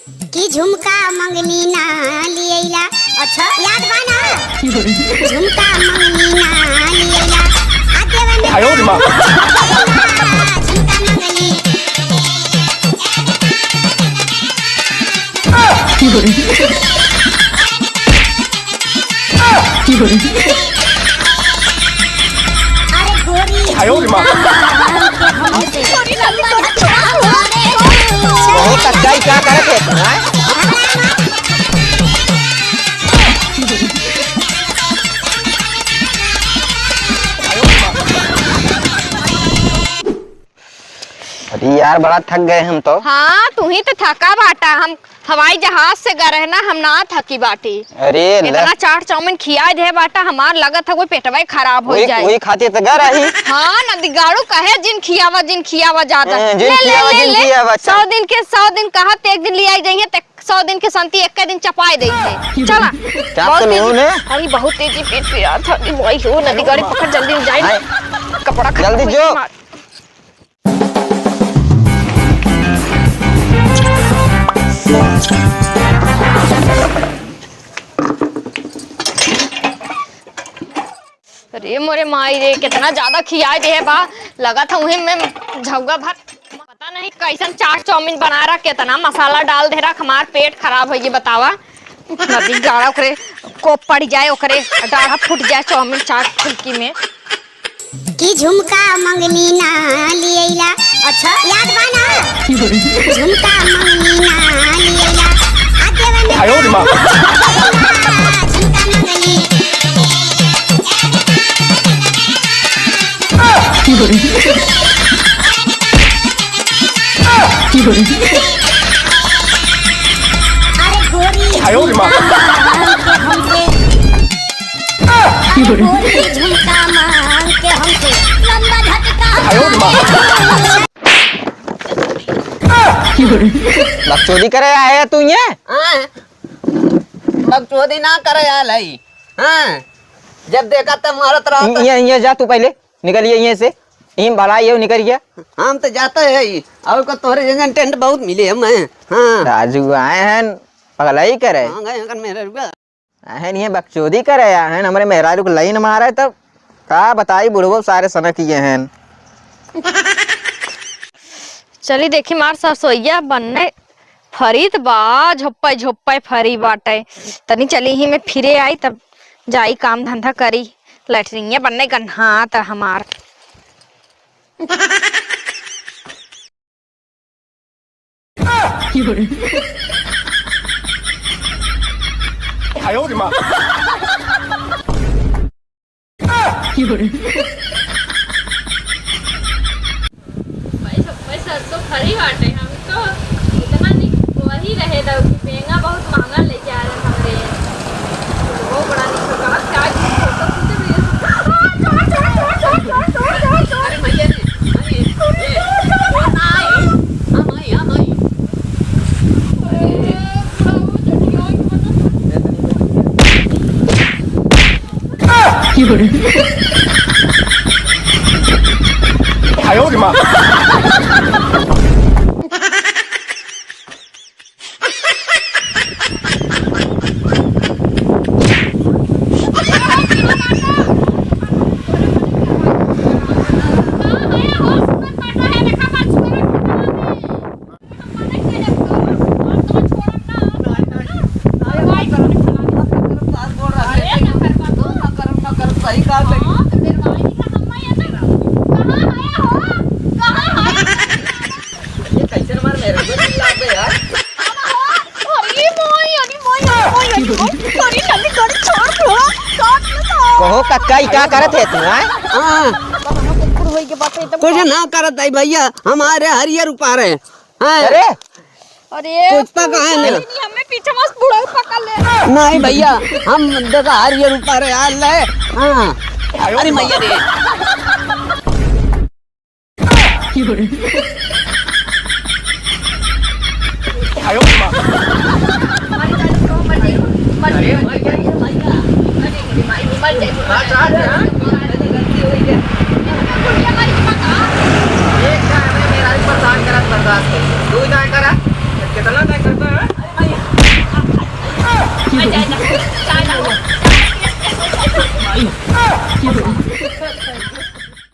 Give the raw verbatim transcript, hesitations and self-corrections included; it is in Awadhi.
कि झुमका मंगनी ना लियैला। अच्छा। याद बा ना? झुमका मंगनी ना लियैला। आ देवन आयो रे माँ। झुमका मंगनी। अरे गोरी। आयो रे माँ। बहुत अच्छा ही क्या करत है, हाँ? अरे यार, बड़ा थक गए हम तो। हाँ, तू ही तो थका बाटा। हम हवाई जहाज से गए रहे ना, हम ना थकी बाटी। अरे ल- इतना चाट चाउमीन खियाए दे बाटा, हमार लगत है कोई पेटवा ही खराब हो वही, जाए। वही खातिर तो गए रही। हाँ, नदीगाड़ू कहे जिन खियावा, जिन खियावा जाता। हाँ, जिन ले, ले, खियावा, ले, जिन ले। खियावा, चल। सौ दिन के सौ दिन कहत, एक दिन लियाई जाइए, ते सौ दिन के संती एक दिन चपाए दे थे। चला। क्या बहुत तो तेजी, लोन है? अरे बहुत तेजी पेट पिरात है। अरे भाई हो, नदीगाड़ी पकड़, जल्दी जाए। हाय। कपड़ा खराब जल्दी हो जो। गया। अरे मोरे माई रे, कितना ज्यादा खियाए दे बा, लगत है उही में झौगा भर। पता नहीं कैसन चाट चाउमीन बना रहा, कितना मसाला डाल दे रहा, हमार पेट खराब होई, बतावा। नदी गाड़ा ओकरे को पड़ जाए, ओकरे डाढ़ा फूट जाए चाउमीन चाट फुल्की में। कि झुमका मंगनी ना लियैला। अच्छा। याद बा ना? झुमका मंगनी ना लियैला। आ देवन आयो रे माँ। झुमका मंगनी। अरे गोरी आयो रे माँ। झुमका मांग के हमसे। अरे गोरी झुमका मांग के हमसे। लंबा झटका। आयो रे माँ। बकचोदी करे आए तू ये? हाँ। बकचोदी ना करे आल है। हाँ। जब देखा तब मारत रहा था। ये, ये जा तू पहले। निकलिए यहीं से। यहीं भला ये निकल गया। हम तो जाते हैं ही। और को तोहरे जंगन टेंट बहुत मिले हमें। हाँ। राजू आए हैं, पगलाई करे। हाँ, गए हैं मेरे रुआ। अहन ये बकचोदी करे, अहन हमरे मेहरारू को लाइन मारे, तब का बताई बुढ़बो सारे सनक ये हैं। चली देखी मार सरसोइया बन्ने फरीत बा, झोप्पे झोप्पे फरी बाटे। तनी चली ही में फिरे आई, तब जाई काम धंधा करी। लैट्रिनिया बन्ने गन्हात हमार। आयो रे माँ। भाई सब, भाई सरसों फरी बाटे, हम तो इतना निक वही रहे दऊ कि बेंगा बहुत महंगा लेके आ रहे हमरे। वो बड़ा निक होगा, क्या फोटो खींचे भैया। अरे भैया रे, अरे, ए, छोड़ ना, ए, हम आई, हम आई। आयो रे माँ। ये कैसे हमारे मेरे को चिल्ला दे यार। अरे माई, अरे माई, अरे माई, अरे माई, अरे नन्ही गाड़ी छोड़ दो, काट लो। कहो कक्का, ई का करत है तू, हैं? हाँ। कुकुर होई के बात है, एकदम कुछ ना करत है भैया, हमारे हरियर ऊपर है। हैं? अरे। अरे, कुछ तो कहे ना। नहीं, हमें पीछे मस्त बुढ़ऊ पकड़ ले। नहीं भैया, हम देखा हरियर ऊपर है, हाल है। हाँ। अरे मैया रे। आ, जा, जा, जा, जा।